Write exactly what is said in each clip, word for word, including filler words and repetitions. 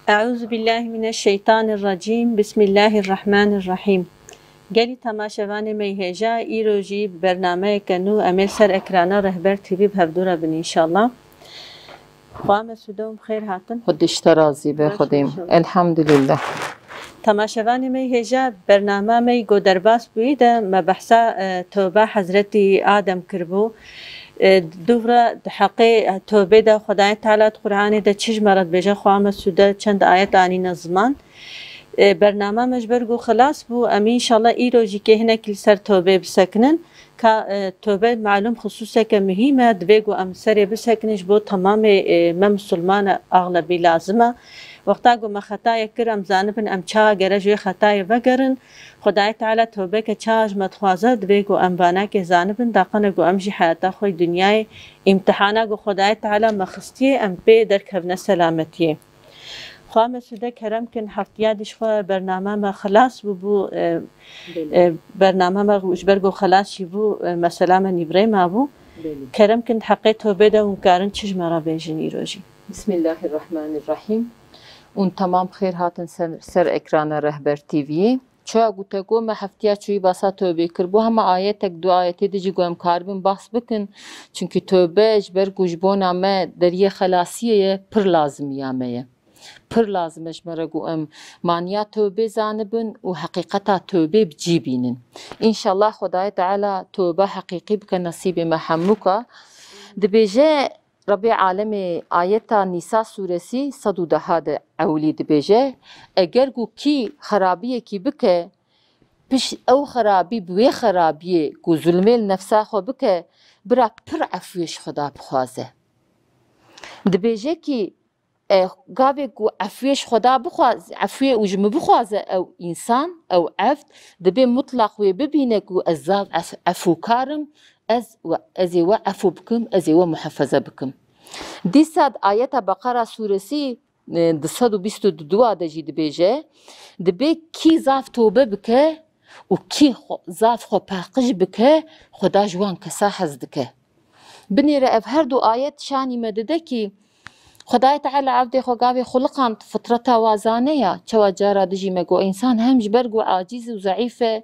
Eûzubîllahimineşşeytanirrecîm. Bismillahirrahmanirrahîm. Gelî temaşevanê me yê hêja, îro jî bernameyeke nû em ê li ser ekrana Rehber T V bi hevdû re bin înşallah. Xwa Mesûde û bi xêr hatin. Xwedê ji te razî be, Xwedê. Elhamdulillah. Temaşevanê me yê hêja, bernama me yî ku derbas bûyî de me behsa, e, toba Hezretî Adem kiribû. E, dûv re di heqê tobê de Xwedayê Teala di Qur'anê de çi ji me re dibêje, Xwa Mesûde çend ayet anîne ziman. E, bernama me ji ber ku xilas bû, em înşallah îro jî kê hinekî li ser tobê bisekinin. Ka, e, tobe malûm xisûseke muhîm e, divê ku em serê bisekinin, ji bo temamê, e, me misilmane axlebî lazim e. Wexta ku me xetayek kir, em zanibin em çawa gere ji wê xetayê vegerin. Xwedayê Teala tobeke çawa ji me dixwaze, divê ku em vanakê zanibin, daqene ku em jî heyata xwe yê dinyayê, îmtihana ku Xwedayê Teala me xistiyê, em pê derkevine selametiyê. Xwa Mesûde, kerem kin, heftiya dî ji xwe bernama me xilas bûbû, e, Belê. e, bernama me ji ber ku xilas jî bû, e, mesela me nîvrê mabû. Belê. Kerem kin, di heqê tobê de hûn karin çi ji me re bêjin îro jî? Bismillahirrahmanirrahîm. Hûn temam xêr hatin ser, ser ekrana Rehber T V'yê. Çawa ku te got, me heftiya çûyî basa tobê kir. Bo hema ayetek, du ayetê de jî ku em karibin bahs bikin. Çunkî tobe ji ber ku ji bona me deriyê xelasiyê ye, pir lazimiya me ye. Pir lazim e ji me re ku em maniya tobê zanibin û heqîqeta tobê bi cî bînin. Înşallah Xwedayê Teala toba heqîqî bike nesîbê me hemûka. Dibêje, Rebê Alemê ayeta Nîsa sûresî sed û deha de ewilî dibêje, eger ku kî xerabiyekî bike, piş ew xerabî bi wê xerabiyê ku zulmê li nefsa xwe bike, bira pir efûyê ji Xweda bixwaze. Dibêje kî, e, gavê ku efûyê ji Xweda bixwaze, efûyê û ji min bixwaze ew însan, ew evd, dibê mutlaq wê bibîne ku ez zaf ef-, efûkar im, ez we, ez ê we efû bikim, ez ê we muhefeze bikim. Dîsa di ayeta Beqera sûresî, e, du sed û bîst û du de jî dibêje, dibê kî zaf tobe bike û kî xwe, zaf xwe paqij bike, Xweda ji wan kesa hez dike. Binêre ev her du ayet şanî me dide kî Xwedayê Teala evdê xwe gavê xuliqand, fitreta wazane ya. Çawa cara dijî me got, însan hem ji ber ku acîz û zeîf e,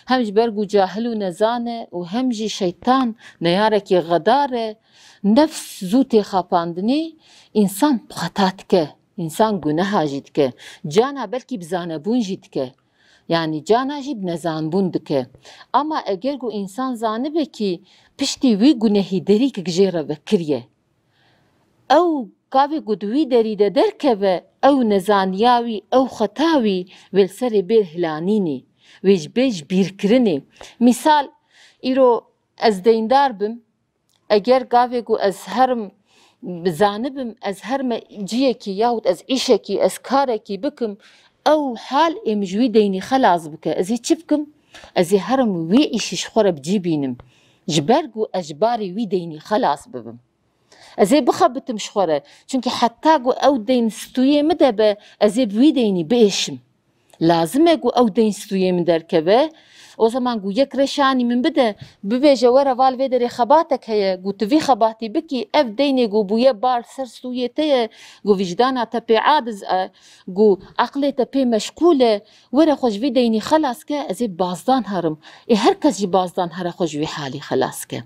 hem ji ber ku cahil û nezan e û hem jî şeytan neyarekî xedar e, nefs zû tê xapandinê, însan xeta dike, însan guneha jî dike. Cana belkî bi zanebûn jî dike. Yanî cana jî bi nezanbûn dike. Ama eger ku însan zanibe kî piştî wî gunehî derîkek jê re vekiriye, ew gavê ku di wî derî de derkeve, ew nezaniya wî, ew xeta wî wê li serê bê hilanînê, wê ji bê ji bîrkirinê. Mîsal, îro ez deyndar bim, eger gavê ku ez herim zanibim, ez herime ciyekî yahût ez îşekî, ez karekî bikim, ew hal ê min ji wî deynî xelas bike. Ez ê çi bikim? Ez ê herim wî îşî ji xwe re bi cî bînim. Ji ber ku ez ji barê wî deynî xelas bibim. Ez ê bixebitim ji xwe re. Çunkî heta ku ew deyn stûyê min de be, ez ê bi wî deynî biêşim. Lazim e ku ew deyn stûyê min derkeve. O zaman ku yek reşanî min bide, bibêje, were val vê derê xebatek heye, ku tu vî xebatî bikî, ev deynê ku bûye bar ser stûyê te ye, ku vîjdana te pê adiz e, ku aqlê te pê meşqûl e, were xwe ji vî deynî xelas ke, ez ê bazdan herim. Ê her kes jî bazdan here xwe ji wî halî xelas ke.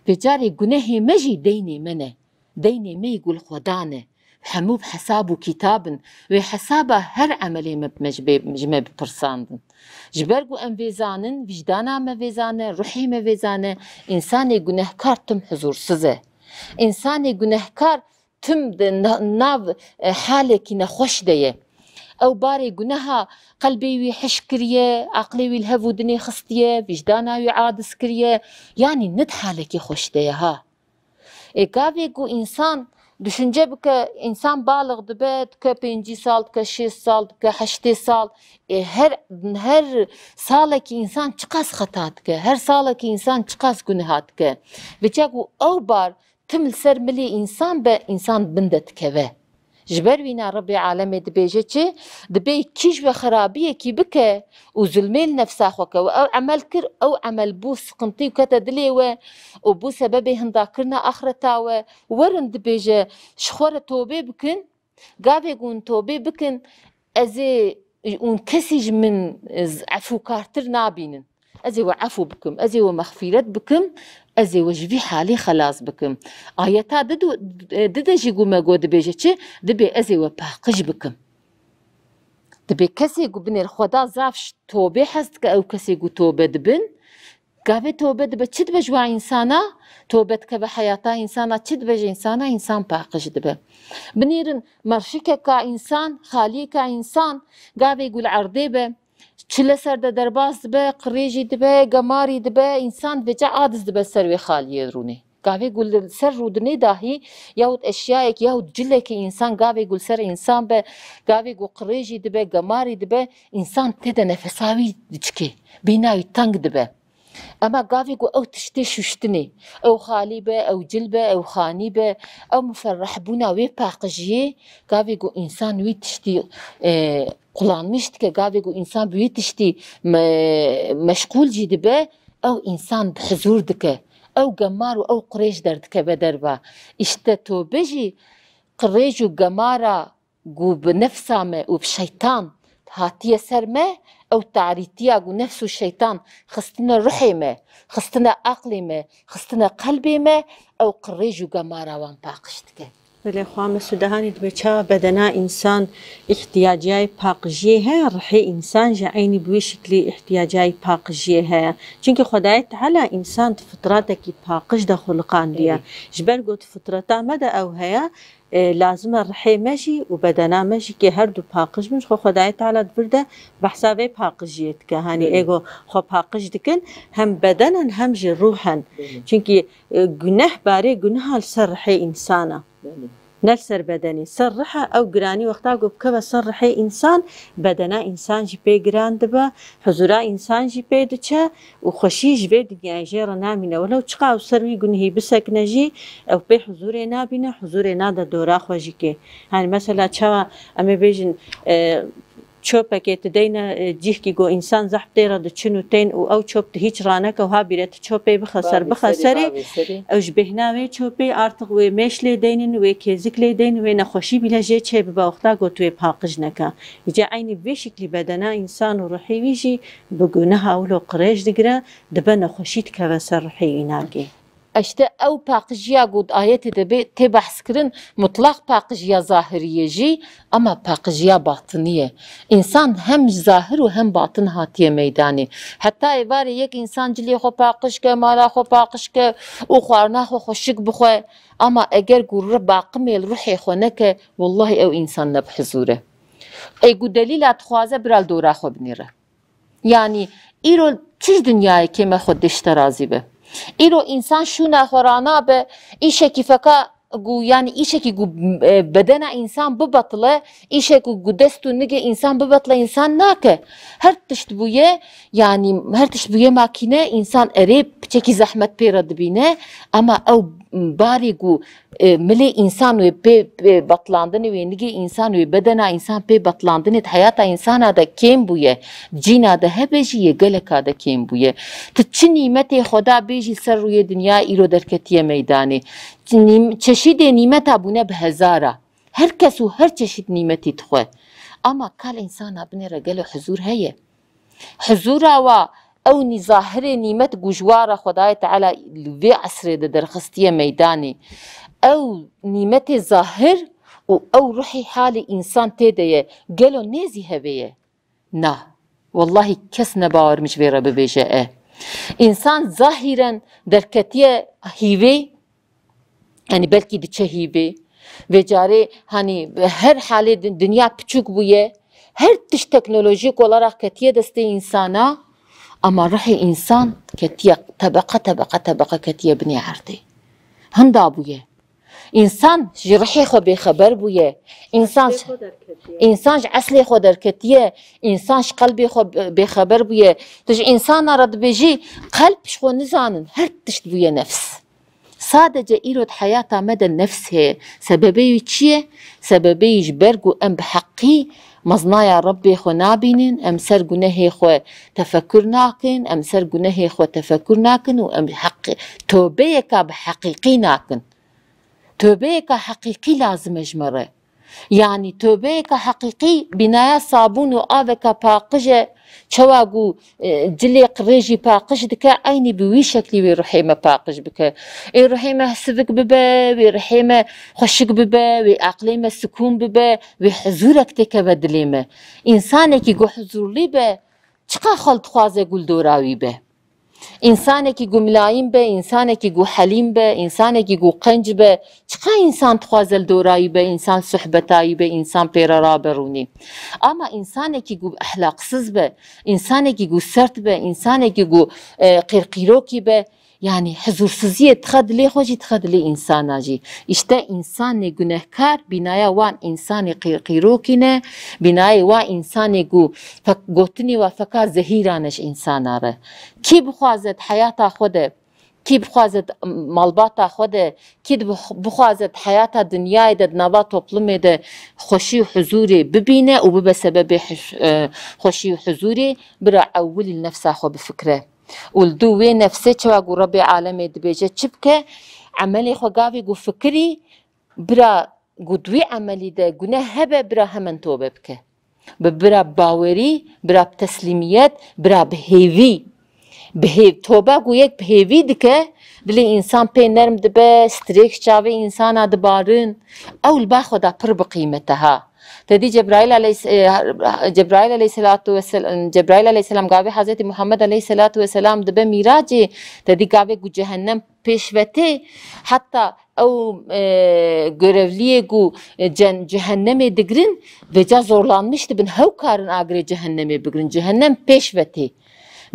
Vê carê gunehê me jî deynê me ne. Deynê me yî ku li Xwedan e. Hemû bi hesab û kitab in. Wê hesaba her emelê me, me ji bê, ji me bipirsandin. Ji ber ku em vê zanin, vîjdana me vê zane, ruhê me vê zane, însanê gunehkar tim huzûrsiz e. Însanê gunehkar tim di na-, nav, e, halekî nexweş de ye. Ew barê guneha qelbê wî hiş kiriye, aqlê wî li hev û dinê xistiye, vîjdana wî adiz kiriye. Yanî ne di halekî xweş de ye ha. Ê gavê ku însan düşünce bike, însan balix dibe, dike pêncî sal, dike şêst sal, dike heştê sal. Ê her, her salekî însan çiqas xeta dike, her salekî însan çiqas guneha dike. Vêca ku ew bar tim li ser milê însan be, însan bin de dikeve. Ji ber wîna Rebbê alemê dibêje çi? Dibê kî ji we xerabiyekî bike û zulmê li nefsa xwe ke û ew emel kir, ew emel bû siqintî û kete dilê we û bû sebebê hindakirina axreta we, werin dibêje, ji xwe re tobê bikin, Gavê ku hûn tobê bikin, ez ê, hûn kesî ji min, e, efûkartir nabînin. Ez ê we efû bikim, ez ê we mexfîret bikim, ez ê we ji vî halê xelas bikim. Ayeta di do-, e, di de jî ku me got dibêje çi? Dibê ez ê we paqij bikim. Dibê kesê ku binêr Xweda zaf ji tobê hez dike, ew kesê ku tobe dibin, gavê tobe dibe, çi dibe ji wa însana? Tobe dikeve heyata însana, çi dibe ji însana? Însan paqij dibe. Binêrin merşikeka însan, xaliyeka însan, gavê ku li erdê be, çile ser de derbas dibe, qirêjî dibe, gemarî dibe, însan vêca adiz dibe ser wê xaliyê rûnê. Gavê ku li ser rûdinê dahî yahut eşyayek yahut cilekî însan, gavê ku li ser însan be, gavê ku qirêjî dibe, gemarî dibe, însan tê de nefesa wî diçikê, bîna wî teng dibe. Ema gavê ku ew tiştê şuştinê, ew xalî be, ew cil be, ew xanî be, ew muferrehbûna wê paqijiyê, gavê ku însan wî tiştî, e, qulanmiş dike, gavê ku însan bi wî tiştî me-, meşxûl jî dibe, ew însan bi huzûr dike. Ew gemar û ew qirêj derdikeve derva. Îşte tobe jî qirêj û gemara ku bi nefsa me û bi şeytan hatiye ser me, ew tarîtiya ku nefs û şeytan xistine ruhê me, xistine aqlê me, xistine qelbê me, ew qirêj û gemara wan paqij dike. Belê, xwe me Sudehanî dibe çawa bedena însan îhtiyaciyayê paqijiyê heye, rihê însan jî eynî bi wî şiklî îhtiyaciyayê paqijiyê heye. Çimkî Xwedayê Teala însan di fitratekî paqij de xuliqandiye. Erê. Ji ber ku di fitreta me de ew heye, e, lazim e rihê me jî û bedena me jî kê her du paqij bin. Ji xwe Xwedayê Teala di vir de behsa vê paqijiyê dike. Hanî Belê. Ê ku xwe paqij dikin, hem beden in hem jî ruh in. Belê. Çimkî, e, guneh, barê guneha li ser rihê însan e. Belê. Ne li ser bedenê. Ser rih e, ew giranî wexta ku bikeve ser rihê însan, bedena însan jî pê giran dibe, huzura însan jî pê diçe û xweşî ji vê dinyayê jê re namîne. Welew çiqa ew ser wî gunehî bisekine jî, ew pê huzurê nabîne, huzurê nade dora xwe jî kê. Hanî mesela çawa em ê bêjin, e, çopekê tu deyne, e, cihkî ku însan zehf tê re diçin û tên û ew çop tu hîç raneke û habîre tu çopê bixe ser, bixe serê, ew ji bêhna wê çopê artık wê mêş lê deynin, wê kêzik lê deynin, wê nexweşî bîle jê çê bibe wexta ku tu wê paqij neke. Îca eynî vê şiklî bedena însan û ruhê wî jî bi guneha wilo qirêj digire, dibe nexweşî dikeve ser ruhê wî nakê. Îşte ew paqijiya ku di ayetê de bê tê behs kirin, mutlaq paqijiya zahirî ye jî, ama paqijiya batinî ye. Însan hem zahir û hem batin hatiye meydanê. Heta êvarê yek însan cilê xwe paqij ke, mala xwe paqij ke û xwarina xwe xweşik bixwe, ama eger ku ri-, baqimê li ruhê xwe neke, wellahî ew însan ne bi huzûr e. Ê ku delîla dixwaze bira li dora xwe binêre. Yanî îro çi ji dinyayê kêm e, Xwedê ji te razî be. Îro însan şûna xwe ranabe, îşekî feka ku, yanî îşekî ku, e, bedena însan bibetle, îşek ku, ku dest û nigê însan bibetle, însan nake. Her tişt bûye, yanî her tişt bûye makîne, însan erê piçekî zehmet pê re dibîne, ema ew barê ku e, milê însan wê pê, pê betlandinê, wê nigê însan, wê bedena însan pê betlandinê di heyata însana de kêm bûye, cîna de hebe jî yê geleka de kêm bûye. Tu çi nîmetê Xweda bêjî ser rûyê dinya îro derketiye meydanê. Çi nîm-, çeşîdê nîmeta bûne bi hezara. Her kes û her çeşîd nîmetî dixwe. Ama kal însana binêre gelo huzûr heye? Huzûra wa, ew nî-, zahirê nîmet ku ji wa re Xwedayê Teala li vê esrê de derxistiye meydanê. Ew nîmetê zahir û ew ruhê halê însan tê de ye. Gelo nêzî hevê ye? Na. Wellahî kes ne bawer min ji vê re bibêje e. Însan zahîren derketiye hîvê, Yanî belkî diçe hîvê. Vê carê, hanî her halê di-, dinya piçûk bûye. Her tişt teknolojîk olarak ketiye destê însana. Ama ruhê însan ketiye tebeqe, tebeqe, tebeqe ketiye binê erdê. Hinda bûye. Însan ji ruhê xwe bêxeber bûye. Însan, Eslê xwe derketiye. Însan ji eslê xwe derketiye. Însan ji qelbê xwe be-, bêxeber bûye. Tu ji însana re dibêjî, qelb ji xwe nizanin. Her tişt bûye nefs. Sadece îro di heyata me de nefs heye. Sebebê wî çi ye? Sebebê wî ji ber ku em bi heqî meznaya Rebbê xwe nabînin, em ser gunehê xwe tefekur nakin, em ser gunehê xwe tefekur nakin û em heqî-, tobeyeka bi heqîqî nakin. Tobeyeka heqîqî lazim e ji me re. Yanî tobeyeke heqîqî bînaya sabûn û aveke paqij e. Çawa ku, e, cilê qirê jî paqij dike, eynî bi wî şeklî wê ruhê me paqij bike. Ê ruhê me sivik bibe, wê ruhê me xweşik bibe, wê aqlê me sikûn bibe, wê huzûrek têkeve dilê me. Însanekî ku huzûrlî be, çiqa xwe dixwaze ku li dora wî be? Însanekî ku milayîn be, însanekî ku helîm be, însanekî ku qenc be, çiqa însan dixwaze li dora wî be, însan suhbeta wî be, însan pê re rabe rûnî. Ama însanekî ku ehlaqsiz be, însanekî ku sert be, însanekî ku, e, qîrqîrokî be, yanî huzûrsiziyê dixe dilê xwe jî, dixe dilê însana jî. Îşte însanê gunehkar bînaya wan însanê qîrqîrokî ne, bînayê wan însanê ku fek-, gotinê wa feka zehîran e ji însana re. Kî bixwaze di heyata xwe de, kî bixwaze di malbata xwe de, kî di bix-, bixwaze di heyata dinyayê de, di nava toplumê de xweşî û huzûrê bibîne û bibe sebebê huz-, e, xweşî û huzûrê, bira ewilî li nefsa xwe bifikre. Û li dû wê nefsê çawa ku Rebê alemê dibêje çi bike, emelê xwe gavê ku fikirî, bira ku di wî emelî de guneh hebe, bira hemen tobe bike. Bi bira bawerî, bira bi teslîmiyet, bira bi hêvî. Bi hêv-, tobe ku yek bi hêvî dike, dilê însan pê nerm dibe, strêk çavê însana dibarin. Ew li ba xwe de pir bi qîmet e ha. Te dî Cebraîl aleyhis-, e, Cebraîl aleyhisselatu vesselam, Cebraîl aleyhisselam gavê Hazretî Muhammed aleyhisselatu vesselam dibe mîracê, te dî gavê ku cehennem pêş ve tê, heta ew, e, görevliyê ku, e, cen-, cehennemê digirin, vêca zorlanmiş dibin, hew karin agirê cehennemê bigirin. Cehennem pêş ve tê.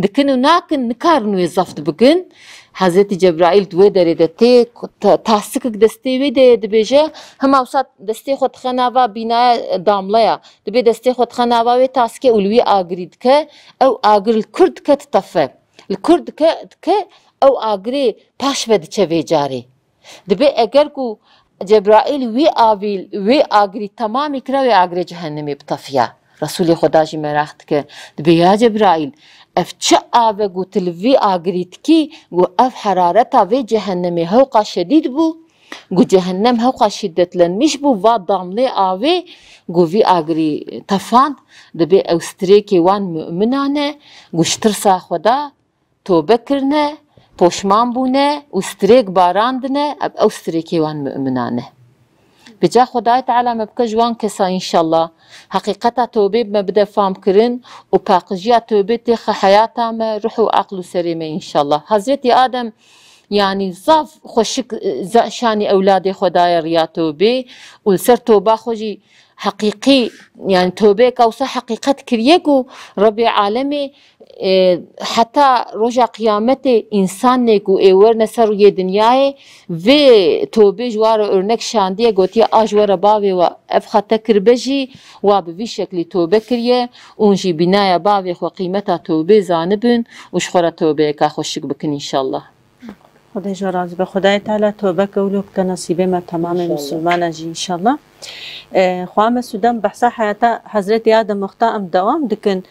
Dikin û nakin, nikarin wê zeft bikin. Hezretî Cebraîl di wê derê de tê, ta-, tasikik destê wê de ye, dibêje, hima wisa destê xwe dixe nava bînaya, e, damleya. Dibê destê xwe dixe nava wê tasikê û li wî agirî dike, ew agir li kur dike ditefe. Li kur dike, dike, ew agirê paş ve diçe vê carê. Dibê eger ku Cebraîl wî avî, wê agirî temamî kira, wê agirê cehennemê bitefiya. Resûlê Xweda jî meraq dike. Dibê, ya Cebraîl, ev çi av e ku tu li vî agirî dikî, ku ev herareta vê cehennemê hewqa şedîd bû, ku cehennem hewqa şîdetlenmiş bû, va damlê avê ku vî agirî tefand, dibê ew strêkê wan mu'minan e, ku ji tirsa Xweda tobe kirine, poşman bûne û strêk barandine, ev, ew strêkê wan mu'minan e. Bi ca Xwedayê Teala me bike ji wan kesa înşallah. Heqîqeta tobê me bide fam kirin û paqijiya tobê têxe heyata me, ruh û aql û serê me înşallah. Hazretî Adem, yanî zaf xweşik, za-, şanî ewladê xwe daye riya tobê û li ser toba xwe jî heqîqî, yanî tobeyeka wisa heqîqet kiriye ku Rebê alemê, e, heta roja qiyametê însanê ku ê werne ser rûyê dinyayê, vê tobê ji wa re örnek şandiye, gotiye, a ji we re bavê we ev xete kiribe jî, wa bi vî şeklî tobe kiriye, ûn jî bînaya bavê xwe qîmeta tobê zanibin û ji xwe re tobeyeka xweşik bikin înşallah. Xwedê ji we razî be. Xwedayê Teala tobe qewlo bike, nesîbê me temamê Înşallah. Misilmana jî înşallah. E, xwe me Sudan behsa heyata Hezretî Adem wexta em dewam dikin.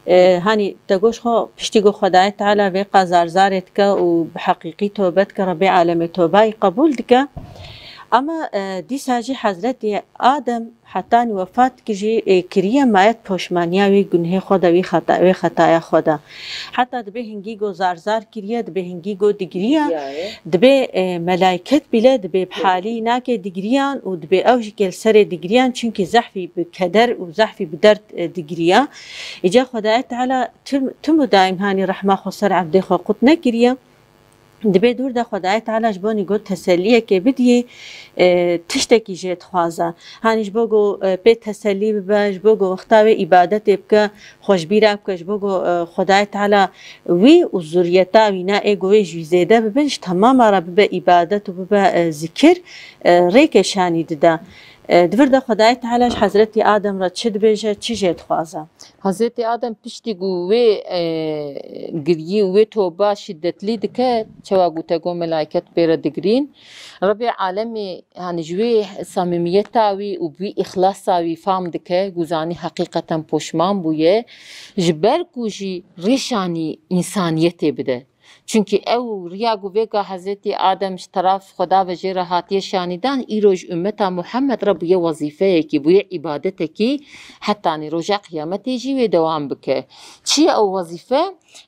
E, hanî te goş xwe piştî ku Xwedayê Teala vê qazar zarê dike û bi heqîqî tobe dike, Rebê alemê tobayî qebûl dike. Ama, e, dîsa jî Hezretî Adem hetanî wefat kir jî, ê, kiriye maye di poşmaniya wê gunhê xwe de, wî xeta-, wê xetaya xwe de. Heta dibê hingî go zar zar kiriye, dibê hingî go digiriya, Digiriyaye. Dibê, e, melayket bîle, dibê bi Hı. halî nake digiriyan û dibê ew jî ke li serê digiriyan, çunkî zehfî bi keder û zehfî bi derd, e, digiriya. Îca Xwedayê Teala tim, tim û daîm hanî rehma xwe ser evdê xwe qut nekiriye. Dibê dûr de Xwedayê Teala ji bo nî got teselliyekê bidiyê, e, tiştekî jê dixwaze. Hanî ji bo go, e, pê tesellî bibe, ji bo go wexta wê îbadetê bike, xwe ji bîra bike, ji bo go, e, Xwedayê Teala wî û zuriyeta wî ne ê go wê ji wî zêde bibin, ji temama re bibe îbadet û bibe, e, zikir, e, rêkê şanî dide. E, di vir de Xwedayê Teala ji Hezretî Adem re çi dibêje, çi jê dixwaze? Hezretî Adem piştî ku wê, e, giriyî û wê toba şîdetlî dike, çawa ku te got melaiket pê re digirîn. Rebê alemê, hanî ji wê samîmiyeta wî û bi wî îxlasa wî fam dike, ku zanî heqîqeten poşman bûye. Ji ber ku jî rêşanî însaniyetê bide. Çunkî ew riya ku vêga Hezretî Adem ji teraf Xweda ve jê re hatiye şanîdan, îro ji ummeta Muhammed re bûye wezîfeyekî, bûye îbadetekî, hetanî roja qiyametê jî wê dewam bike. Çi ye ew wezîfe?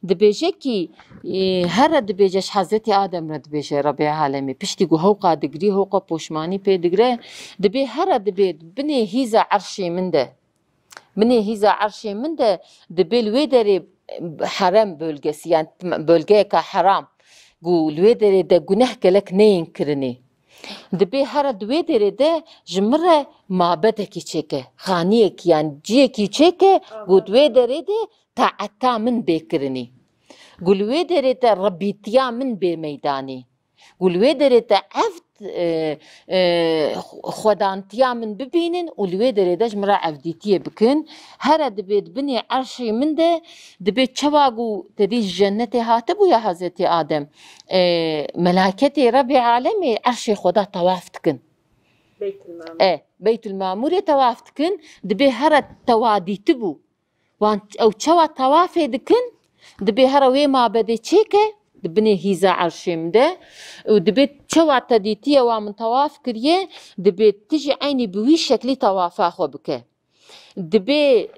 Dibêje kî, e, here dibêje ji Hezretî Adem re dibêje Rebê Alemê. Piştî ku hewqa digirî, hewqa poşmanî pê digire, dibê here dibê binê hîza erşê min de. Binê hîza erşê min de dibê li wê derê herem bölgesi, yani bölgeyeka heram, ku li wê derê de guneh gelek neyên kirinê. Dibê here di wê derê de ji min re mabedekî çêke, xaniyekî, yani ciyekî çêke, ku di wê derê de taeta min bê kirinê. Ku li wê derê de rebîtiya min bê meydanê. Ku li wê derê te evd, e, e, xwedantiya min bibînin û li wê derê de ji min re evdîtiyê bikin. Here dibê di binê erşê min de, dibê çawa ku te dî ji cennetê hatibû ya Hezretî Adem, e, melayketê Rebê Alemê erşê Xweda tewaf dikin. Beytulmamûr. E, Beytulmamûrê tewaf dikin, dibê here te wa dîtibû. Wan ew çawa tewafê dikin, dibê here wê mabedê çêke, di binê hîza erşê min de û dibê çawa te dîtiye wa min tewaf kiriye, dibê tu jî eynî bi wî şeklî tewafa xwe bike. Dibê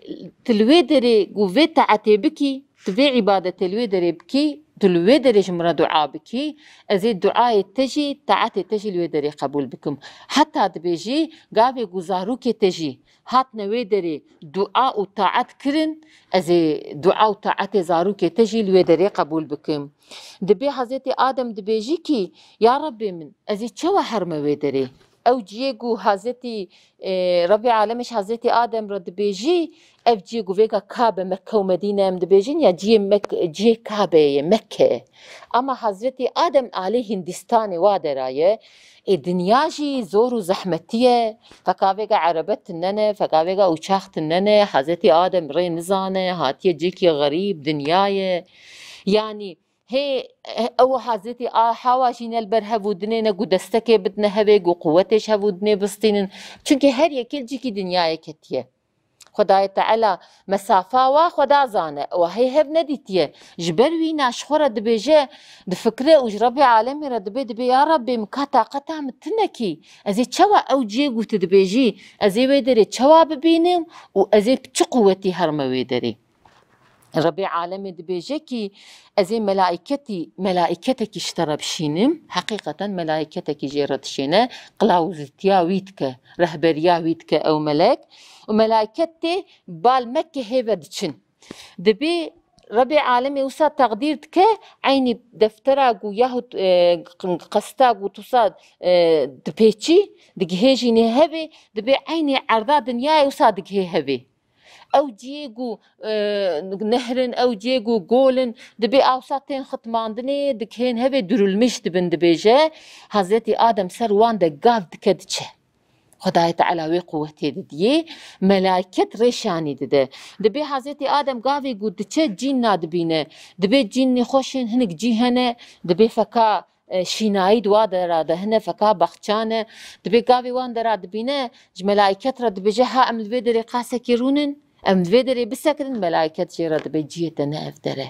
tu li wê derê ku vê taetê bikî, tu vê îbadetê li wê derê bikî, tu li wê derê ji min re dua bikî, ez ê duayê te jî, taetê te jî li wê derê qebûl bikim. Heta dibê jî gavê ku zarokê te jî hatine wê derê dua û taet kirin, ez ê dua û taetê zarokê te jî li wê derê qebûl bikim. Dibê Hezretî Adem dibêjî kî, ya Rebbê min, ez ê çawa herme wê derê? Ew ciyê ku Hezretî, e, Rebbê Alemê ji Hezretî Adem re dibêjî, ev ciyê ku vêga Kabe, Mekke û Medîne em dibêjin, ya ciyê Mek-, ciyê Kabe ye, Mekke ye. Ama Hezretî Adem alê Hindistanê wa dera ye. Ê dinya jî zor û zehmetî ye. Feka vêga erebe tune ne, feka vêga uçax tune ne, Hezretî Adem rê nizane, hatiye cihekî xerîb, dinya ye. Yanî hê, ew Hezretî A-, Hawa jî ne li ber hev û dinê ne ku destekê bidine hevê, ku quwetê ji hev û dinê bistînin. Çunkî her yekê li cihekî dinyayê ketiye. Xwedayê Teala mesafa wa Xweda zane, ew hê hev nedîtiye. Ji ber wî na ji xwe re dibêje, difikire û ji Rebbê Alemê re dibê, dibê, ya Rebbê, min ka taqeta min tune kî. Ez ê çawa ew cihê ku tu dibêjî, ez ê wê derê çawa bibînim û ez ê bi çi quwetî herime wê derê? Rebê alemê dibêje kî, ez ê melaîketî, melaîketekî ji te re bişînim. Heqîqeten melaîketekî jê re dişêne, qilawzitiya wî dike, rehberiya wî dike ew melek. Û melaîket tê bal Mekkehê ve diçin. Dibê Rebê alemê wisa teqdîr dike, eynî deftera ku yahut, e, qesta ku tu wisa, e, dipêçî, digihêjînê hevê, dibê eynî erda dinyayê wisa digihê hevê. Ew ciyê ku, e, nehrin, ew ciyê ku gol in, dibê a wisa tên xitmandinê, dikihên hevê durulmiş dibin, dibêje. Hezretî Adem ser wan de gav dike diçe. Xwedayê Teala wê quwetê didiyê, melaiket rê şanî dide. Dibê Hezretî Adem gavê ku diçe cîn nadibîne. Dibê cînî xweş in, hinek cî hene, dibê feka e, şînayî di wa dera de hine, feka baxçan e. Dibê gavê wan dera dibîne, ji melaiket re dibêje, ha em li vê derê qasekî rûnin, em li vê derê bisekinin, melaiket jê re dibê, ciyê te ne ev der e.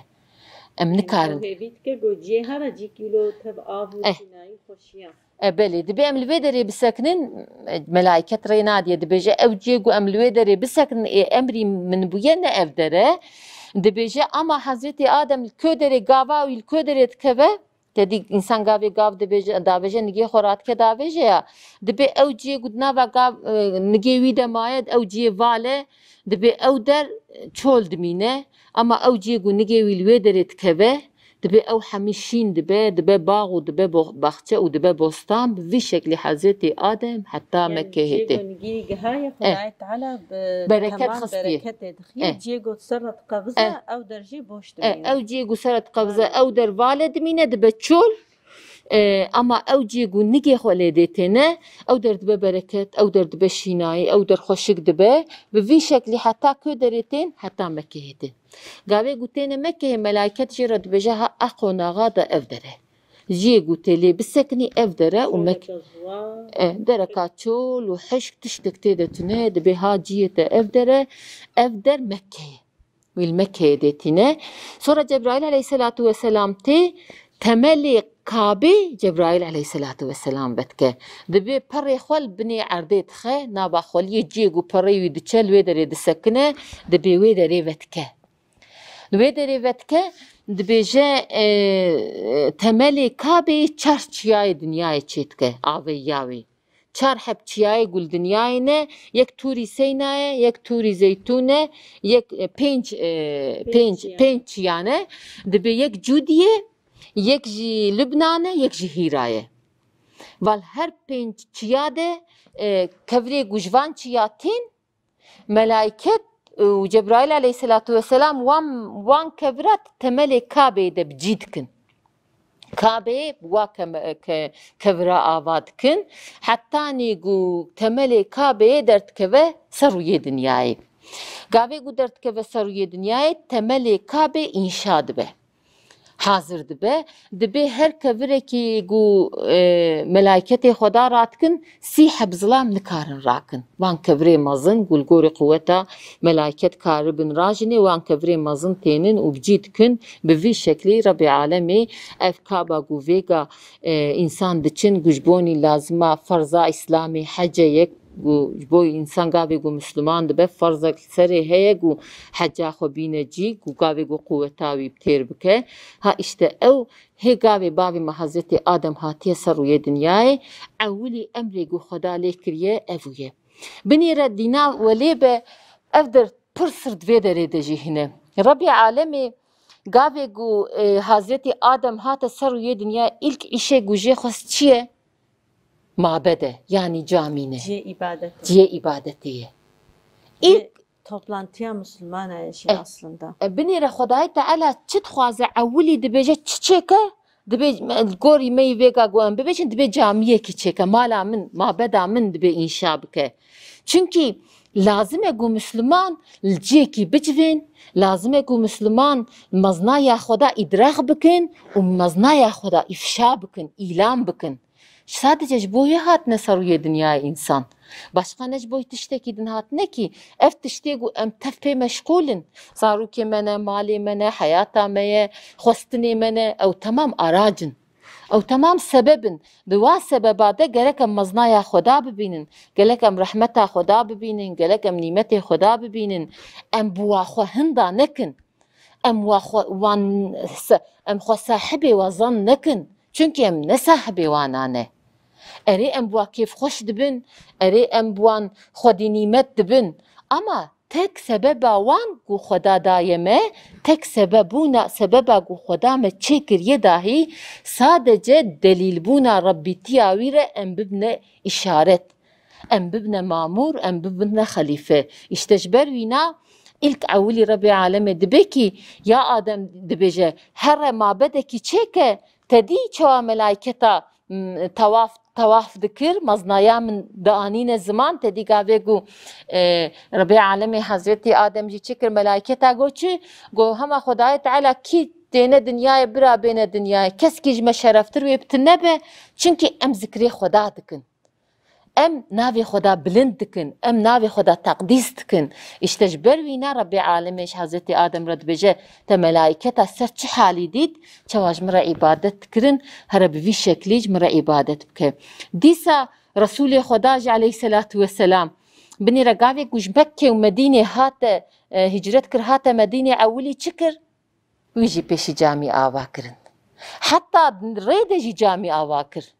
Em nikarin. Hêvî dike ku ciyê here cî kîlo tev av û Eh. şînayî xweşiya. E, belê, dibê em li vê derê bisekinin, e, melaiket rê nadiye, dibêje, ew ciyê ku em li wê derê bisekinin, ê emrî min bûye, ne ev der e. Dibêje, ama Hezretî Adem li ku derê gava wî li ku derê dikeve, Te dî însan gavê gav dibêje, davêje, nigê xwe radike davêje ya. Dibê ew ciyê ku di nava gav, e, nigê wî de maye, ew ciyê val e, dibê ew der, e, çol dimîne. Ama ew ciyê ku nigê wî li wê derê dikeve, dibê ew hemî şîn dibe, dibe bax û dibe bo-, baxçe û dibe bostan, bi vî şeklî Hezretî Adem heta Mekkehê tê. Yanî ciyê ku nigê gihaye, Eh. Xwedayê Teala bi Bereket teman xistiye. Bereketê dixiye, Eh. Ciyê ku ser re diqevize, Eh. Ew der jî boş E, dimîne. Ew ciyê ku ser re diqevize, Belê. Ew der val e dimîne, dibe çol. E, ama ew ciyê ku nigê xwe lê dê têne, ew der dibe bereket, ew der dibe şînayî, ew der xweşik dibe. Bi vî şeklî heta ku derê tên, heta Mekkehê tên. Gavê ku têne Mekkehê, melaiket jê re dibêje, ha, a qonaxa de ev der e. Ciyê ku tê lê bisekinî ev der e û Mek-, Dereke ziwa. E, dereka çol û hişk, tiştek tê de tune, dibê ha ciyê te ev der e, ev der Mekke ye. Wî li Mekkeyê dê tîne. Sora Cebraîl aleyhisselatu vesselam tê temelê Kabê Cebraîl aleyhisselatu vesselam vedike. Dibê perê xwe li binê erdê dixe, nava xweliyê ciyê ku perê wî diçe li wê derê disekine, dibê wê derê vedike. Li wê derê vedike, dibêje, e, temelê Kabê çar çiyayê dinyayê çêdike, aveyiya wê. Çar heb çiyayê ku li dinyayê ne, yek tûrî Seyna ye, yek tûrî Zeytûn e, yek, e, pênc, e, Pênc pênc, çiya. Pênc çiya ne. Dibê yek Cûdî ye, yek jî Lubnan e, yek jî Hîra ye. Val her pênc çiya de, e, kevirê ku ji van çiya tên, Melaiket û Cebraîl aleyhisselatu vesselam wan, wan kevira temelê Kabê de bi cî dikin. Kabê wa ke-, ke-, kevira ava dikin. Hetanî ku temelê Kabê derdikeve ser rûyê dinyayê. Gavê ku derdikeve ser rûyê dinyayê, temelê Kabê înşa dibe. Hazir dibe. Dibê her kevirekî ku, e, melayketê Xweda radikin, sî heb zilam nikarin rakin. Van kevirê mezin ku li gorî quweta melayket karibin rajinê, wan kevirê mezin tênin û bi cî dikin. Bi vî şeklî Rebê Alemê ev kaba ku vêga, e, însan diçin, ku ji bonî lazima ferza Îslamê hece yek, ku ji bo însan gavê ku Misliman dibe, ferzek li serê heye ku heca xwe bîne cî, ku gavê ku quweta wî bi têr bike. Ha, îşte ew hê gavê bavê me Hezretî Adem hatiye ser rûyê dinyayê, ewilî emrê ku Xweda lê kiriye, ev û ye. Binêre dîna welê be, ev der pir sir di vê derê de jî hine. Rebê Alemê gavê ku, e, Hezretî Adem hate ser rûyê dinyayê, îlk îşê ku jê xwest çi ye? Mabed e, yanî camî ne. Cihê îbadetê. Cihê îbadetê ye. Cihê Îlk toplantiya Misilmana ye jî Eh, aslında. E, binêre Xwedayê Teala çi dixwaze, ewilî dibêje çi çêke? Dibê, e, li gorî me yî vêga ku em bibêjin, dibê camiyekî çêke, mala min, mabeda min dibê înşa bike. Çimkî lazim e ku Misliman li cihekî bicivên, lazim e ku Misliman meznaya Xweda îdrax bikin û meznaya Xweda îfşa bikin, îlan bikin. Sadece ji bo wê hatine ser rûyê dinyayê însan. Başqa ne ji bo tiştekî din hatine kî. Ev tiştê ku em tev pê meşxûl in. Zarokê me ne, malê me ne, heyata me ye, xwestinê me ne. Ew temam arac in. Ew temam sebeb in. Bi wa sebeba de gerek em meznaya Xweda bibînin. Gerek em rehmeta Xweda bibînin. Gerek em nîmetê Xweda bibînin. Em bi wa xwe hinda nekin. Em wa xwe, wan se-, em xwe sahibê wa zan nekin. Çimkî em ne sahibê wana ne. Erê, em bi wa kêfxweş dibin, erê, em bi wan xwedî nîmet dibin. Ama tek sebeba wan ku Xweda daye me, tek sebebûna, sebeba ku Xweda me çêkiriye dahî, sadece delîlbûna Rebbîtiya wî re em bibine îşaret. Em bibine mamûr, em bibine xelîfe. Îşte ji ber wîna îlk ewilî Rebê Alemê dibe kî, ya Adem dibêje, here mabedekî çêke, te dî çawa melayketa, m, tawaf, tawaf dikir, meznaya min dianîne ziman, te dî gavê ku, e, Rebê Alemê Hezretî Adem jî çi kir, melayketa got çi? Got, hema Xwedayê Teala kî têne dinyayê, bira bêne dinyayê, kes kî ji me şereftir wê bi tune be, çimkî em zikrê Xweda dikin. Em navê Xweda bilind dikin, em navê Xweda teqdîs dikin. Îşte ji ber wîna Rebbê Alemê ji Hezretî Adem re dibêje, te melayketa ser çi halî dît, çawa ji min re îbadet dikirin, here bi vî şeklî ji min re îbadet bike. Dîsa Resûlê Xweda jî aleyhisselatu vesselam, binêre gavê ku ji Mekke û Medînê hate, e, hicret kir, hate Medînê, ewilî çi kir? Wî jî pêşî camî ava kirin. Heta rê de jî camî ava kir.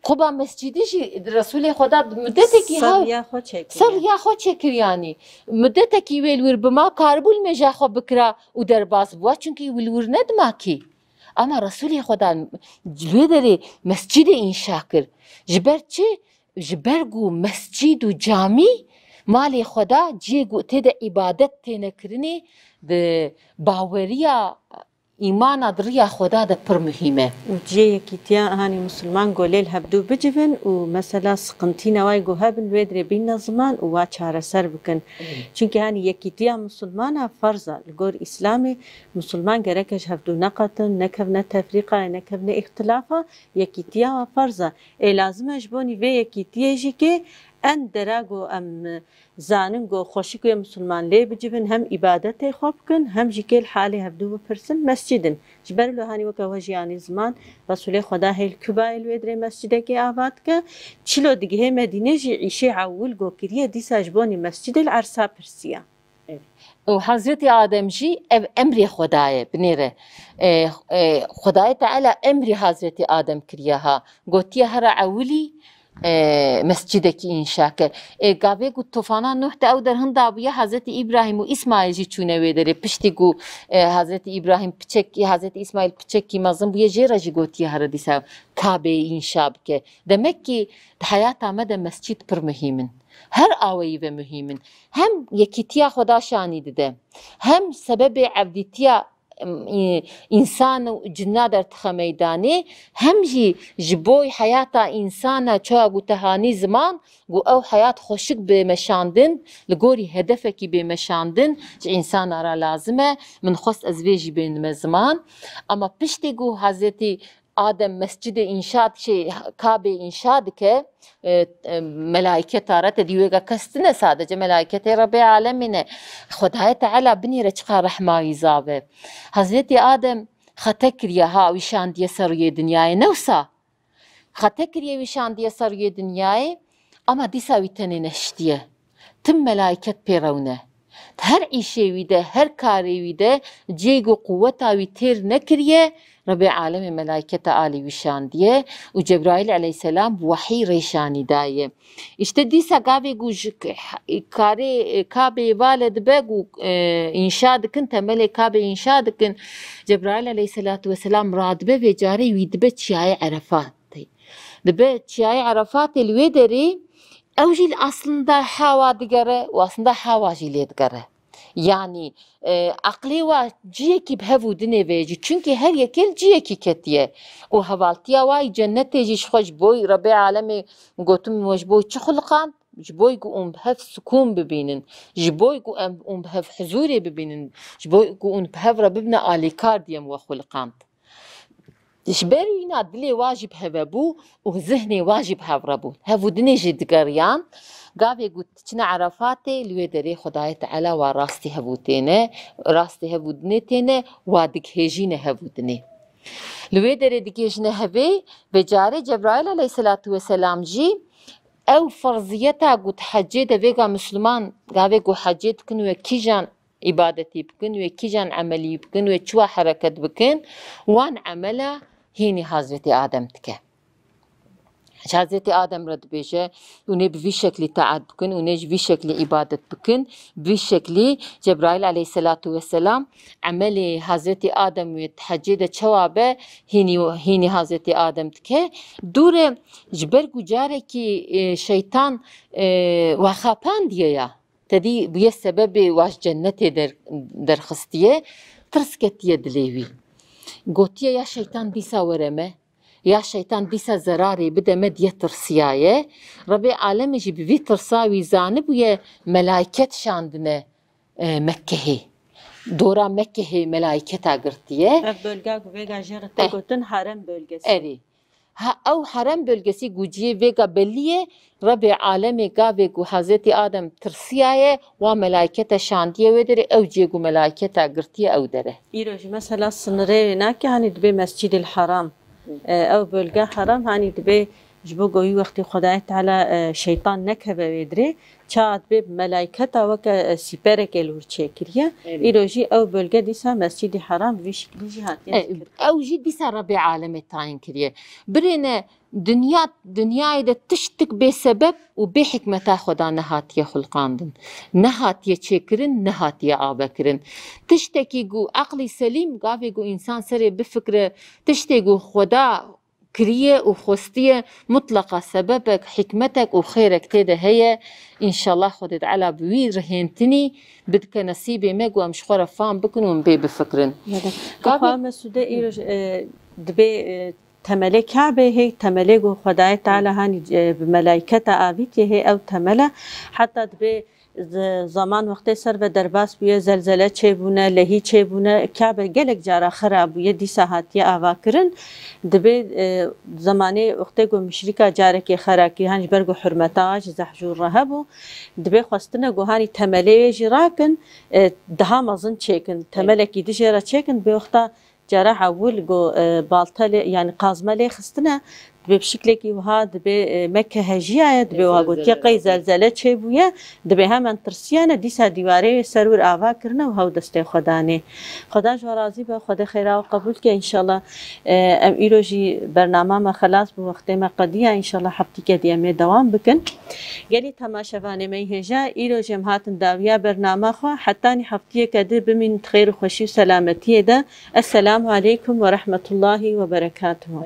Quba Mescîdî jî Resûlê Xweda mudetekî Ser hev-, riya xwe çêkiriye. Ser riya xwe çêkir, yanî. Mudetekî wê li wir bima, karibû limêja xwe bikira û derbas bûa, çimkî wî li wir nedima kî. Ama Resûlê Xweda li wê derê mescîdê înşa kir. Ji ber çi? Ji ber ku mescîd û camî malê Xweda, cihê ku tê de îbadet têne kirinê, di baweriya îmana di riya Xweda de pir muhîm e. Û cihê yekîtiya hanî misilman golê li hevdû bicivin û mesela siqintî neway ku hebin wê dirê bînne ziman û wa çareser bikin. Evet. Çimkî hanî yekîtiya misilmana ferz e. Li gor Îslamê misilman gereke ji hevdû neqetin, nekevne tefrîqayê, nekevne îxtilafa, yekîtiya wa ferz e. Ê lazim e ji bonî vê yekîtiyê jî kê En dera ku em zanin ku xweşik wê misilman lê bicivin, hem îbadetê xwe bikin, hem jî kêl halê hevdû bipirsin, mescid in. Ji ber wilo hanî weke we jî anî ziman, Resûlê Xweda hê li Kubayê li wê dirê mescidekê ava dike. Çilo digihê Medînê jî îşê ewil ku kiriye, dîsa ji bo nî mescidê li Ersa pirsiya. Û Hazretî Adem jî ev emrê Xwedayê binêre. E, e, Xwedayê Teala emrî Hazretî Adem kiriye ha. Gotiye here ewilî e, mescidekî înşa ke. E, gavê ku tofana Nuh de ew derhin dabûye, Hazretî Îbrahîm û Îsmaîl jî çûne wê derê. Piştî ku e, Hazretî Îbrahîm piçekî, Hazretî Îsmaîl piçekî mezin bûye, jê re jî gotiye here dîsa Kabeyê înşa bike. Demek ki di heyata me de mescid pir muhîm in. Her awayî ve muhîm in. Hem yekîtiya Xweda şanî dide, hem sebebê evdîtiya, em, î-, însan û cinna derdixe meydanê, hem jî ji bo heyata însana çawa ku te hanî ziman, ku ew heyat xweşik bê meşandin, li gorî hedefekî bê meşandin, ji însana re lazim e. Min xwest ez vê jî bênime ziman. Ama piştî ku Hazretî Adem mescidê înşa dike, Kabê înşa dike, e, e, melaîketa re, te dî wêga kes tine, sadece melaîketê Rebê Alemê ne. Xwedayê Teala binêre çiqa rehma wî zav e. Hazretî Adem xete kiriye ha wî şandiye ser rûyê dinyayê. Ne wisa? Xete kiriye wî şandiye ser rûyê dinyayê, ama dîsa wî tenê nehiştiye. Tim melaîket pê rewne. Di her îşê wî de, her karê wî de cihê ku quweta wî têr nekiriye, Rebê Alemê melaîketa alî wî şandiye û Cebraîl eleyhîselam bi wehî rê şanî daye. Îşte dîsa gavê ku ji k-, karê, e, Kabeyê vale dibe ku, e, înşa dikin, temelê Kabê înşa dikin, Cebraîl eleyhîselatu weselam radibe vê carê wî dibe çiyayê Erefatê. Dibe çiyayê Erefatê li wê derê ew jî li aslında hewa digere û aslında hewa jî lê digere. Yanî, e, eqlê wa ciyekî bi hev û dinê vê jî. Çunkî her yekê li ciyekî ketiye. Û hevaltiya wa yî cennetê jî ji xwe ji bo Rebê Alemê gotin, we ji bo çi xuliqand? Ji bo ku hûn bi hev sukûn bibînin. Ji bo ku em hûn bi hev huzûrê bibînin. Ji bo ku hûn bi hev re bibine alîkar diye em we xuliqand. Ji ber wîna dilê wa jî bi hev e bû û zihnê wa jî bi hev re bû. Hev û dinê jî digeriyan. Gavê ku diçine Erefatê, li wê derê Xwedayê Teala wa rastî hev û têne, rastî hev û dinê têne, wa digihêjîne hev û dinê. Li wê derê digihêjine hevê, vê carê Cebraîl eleyhîselatu weselam jî ew ferziyeta ku di hecê de vêga Misliman, gavê ku hecê dikin wê kîjan îbadetî bikin, wê kîjan emelî bikin, wê çiwa hereket bikin, wan emela hînî Hazretî Adem dike. Ji Hazretî Adem re dibêje, hûn ê bi vî şeklî taet bikin, hûn ê ji vî şeklî îbadet bikin, bi vî şeklî Cebraîl eleyhîselatu weselam emelê Hazretî Adem wê di hecê de çawa be, hînî, hînî Hazretî Adem dike. Dûre ji ber ku carekî, e, şeytan, e, wa xapandiye ya. Te dî bûye sebebê wa ji cennetê der-, derxistiye, tirs ketiye dilê wî. Gotiye ya şeytan dîsa were me, ya şeytan dîsa zerarê bide me diye tirsiyaye. Rebê alemê jî bi vî tirsa wî zanibûye melayket şandine, e, Mekkehê. Dora Mekkehê melayketa girtiye. Ev bölge ku vêga jê re tê gotin harem bölgesi. Erê. Ha, ew harem bölgesi ku cihê vêga belî ye, Rebê alemê gavê ku Hazretî Adem tirsiyaye, wa melaykete şandiye wê derê, ew cihê ku melayketa girtiye ew dere. Îro jî mesela sinirê wê nake, hanî dibê Mescîdil Haram. E, ew bölge haram, hanî dibê ji bo ku wî wextî Xwedayê Teala, e, şeytan nekeve wê dirê, ça dibê melayketa weke, e, sîperekê li wir çêkiriye. Erê. Îro jî ew bölge dîsa Mescîdî Haram bi vî şiklî jî hatiye E, zikir. Ew jî dîsa Rebê alemê tayîn kiriye. Birêne dinya, dinyayê de tiştik bê sebeb û bê hikmeta Xweda nehatiye xulqandin. Nehatiye çêkirin, nehatiye avekirin. Tiştekî ku eqlî selîm, gavê ku însan serê bifikire, tiştê ku Xweda kiriye û xwestiye, mutleqa sebebek, hikmetek û xêrek tê de heye. Înşallah Xwedê Teala bi wî rihêntinî bidike nesîbê me ku em ji xwe re fam bikin û em bê bifikirin. Belê. Gavê Xwe Mesûde îro, e, dibê, e, temelê Kabe hê, temelê ku Xwedayê Teala hanî, e, bi melayketa avîtiye hê, ew temel e. Heta dibê Zeman wextê ser ve derbas bûye, zelzele çêbûne, lehî çêbûne, Kabe gelek cara xera bûye, dîsa hatiye avakirin. Dibê, e, zemanê wextê ku muşrîka carekê xera kir, han ji ber ku hurmeta ji zehjûr re hebû, dibê xwestine ku hanî temelê wê jî rakin, e, daha mezin çêkin. Temelekî dijê re çêkin, dibê wexta cara ewil ku, e, balta lê, yani qazme lê xistine, dibê bi şiklekî wiha dibê, e, Mekke hejiyaye, dibê wiha gotiye qey zelzele çêbûye, dibê hemen tirsiyane, dîsa dîwarê wê ser wir ava kirine û hew destê xwe danê. Xweda ji we razî be, Xwedê xêra we qebûl ke înşallah. E, em îro jî bernama me xelas bû, wextê me qediya, înşallah heftîke dî em ê dewam bikin. Gelî temaşevanê me yê hêja, îro jî em hatin dawiya bernama xwe, hetanî heftiyeke di bimînin di xêr û xweşî û selametiyê de. Esselamu aleykum ve rahmetullahi ve berekatuhu.